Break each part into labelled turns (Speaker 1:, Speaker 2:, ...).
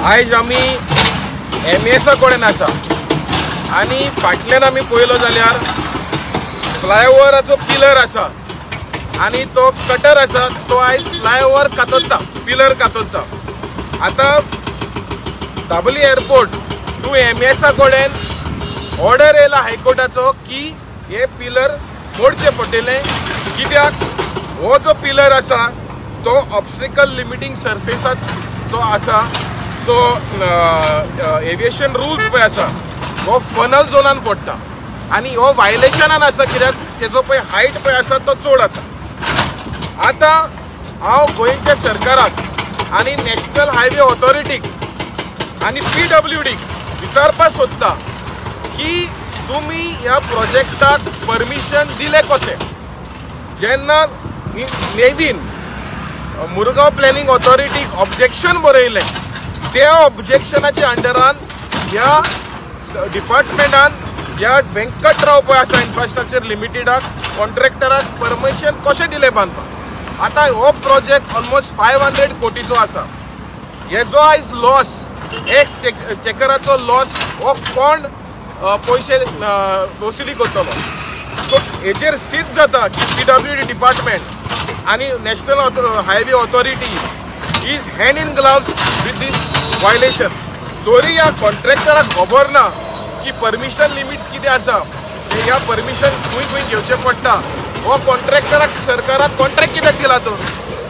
Speaker 1: आयज आमी एमईएसा कडेन आसा आनी फाटल्यान आमी पळयलो जाल्यार फ्लायओवराचो पिलर आसा आनी तो कटर आसा तो आयज फ्लायओवर कातरता, पिलर कातरता. आतां दाबोली एअरपोर्ट टू एमईएसा कडेन ऑर्डर येयला हायकोर्टाचो की हे पिलर मोडचे पडटले, कित्याक हो जो पिलर आसा तो ऑब्स्टिकल लिमिटींग सर्फेसात जो आसा जो एविएशन रुल्स पळय आसा हो फनल झोनान पडटा आनी हो वायलेशनान आसा, कित्याक तेजो पळय हायट पळय आसा तो चड आसा. आतां हांव गोंयच्या सरकाराक आनी नॅशनल हायवे ऑथॉरिटीक आनी पीडब्ल्यूडीक विचारपाक सोदता की तुमी ह्या प्रोजेक्टाक परमिशन दिलें कशें? जेन्ना नेवीन मुरगांव प्लॅनिंग ऑथॉरिटीक ऑब्जेक्शन बरयलें त्या ऑब्जेक्शनाच्या अंडरान ह्या डिपार्टमेंटान ह्या व्यंकटराव पळय आसा इन्फ्रास्ट्रक्चर लिमिटेडाक कॉन्ट्रॅक्टराक परमिशन कशें दिलें बांदपाक? आतां हो प्रोजेक्ट ऑलमोस्ट 500 कोटीचो आसा. हेजो आयज लॉस, एक्स चेकराचो लॉस हो कोण पयशे वसुली करतलो? सो हेजेर सिद्ध जाता की पीडब्ल्यूडी डिपार्टमेंट आनी national highway authority is hand in gloves with this violation. जरी ह्या कॉन्ट्रॅक्टराक खबर ना की परमिशन लिमिट्स कितें आसा, ह्या परमिशन खंय खंय घेवचें पडटा, हो कॉन्ट्रॅक्टराक सरकारान कॉन्ट्रॅक्ट कित्याक दिला तो?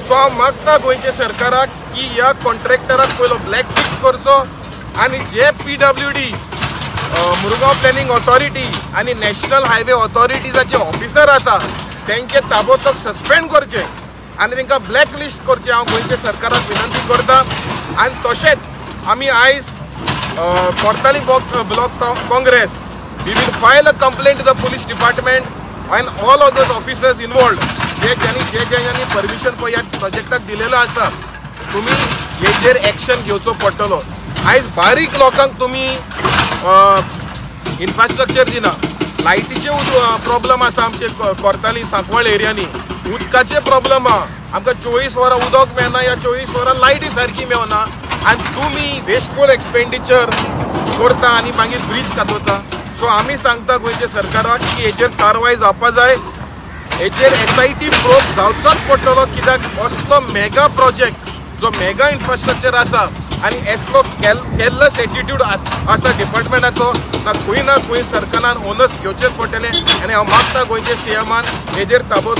Speaker 1: सो हांव मागता गोंयच्या सरकाराक की ह्या कॉन्ट्रॅक्टराक पयलो ब्लॅक लिस्ट करचो आनी जे पीडब्ल्यूडी, मुरगांव प्लॅनिंग ऑथॉरिटी आनी नॅशनल हायवे ऑथॉरिटीजाचे ऑफिसर आसा तेंचे ताबडतोब सस्पेंड करचे आनी तांकां ब्लॅक लिस्ट करचें हांव गोंयच्या सरकाराक विनंती करता. आनी तशेंच आमी आयज Cortalim block Congress we will file a complaint to the police department and all of those officers involved जे ज्यांनी जे ज्यांनी परमिशन पळय ह्या प्रोजेक्टाक दिलेलो आसा तुमी हेजेर एक्शन घेवचो पडटलो. आयज बारीक लोकांक तुमी इन्फ्रास्ट्रक्चर दिना, लायटीचे प्रॉब्लम आसा आमचे कोर्ताली सांकवाळ एरियांनी, उदकाचे प्रॉब्लम आहा, आमकां 24 वरां उदक मेळना या 24 वरां लायटी सारकी मेळना आनी तुमी वेस्टफूल एक्सपेंडिचर करता आनी मागीर ब्रीज कातरता. सो आमी सांगता गोंयच्या सरकाराक की हेजेर कारवाय जावपा जाय, हेजेर SIT प्रोब जावचोच पडटलो, कित्याक असलो मेगा प्रोजेक्ट जो मेगा इन्फ्रास्ट्रक्चर आसा आनी असलो कॅरलेस एटिट्यूड आसा डिपार्टमेंटाचो, ना खंय ना खंय सरकारान ओनर्स घेवचेच पडटलें. आनी हांव मागता गोंयच्या सीएमान हेजेर ताबडतोब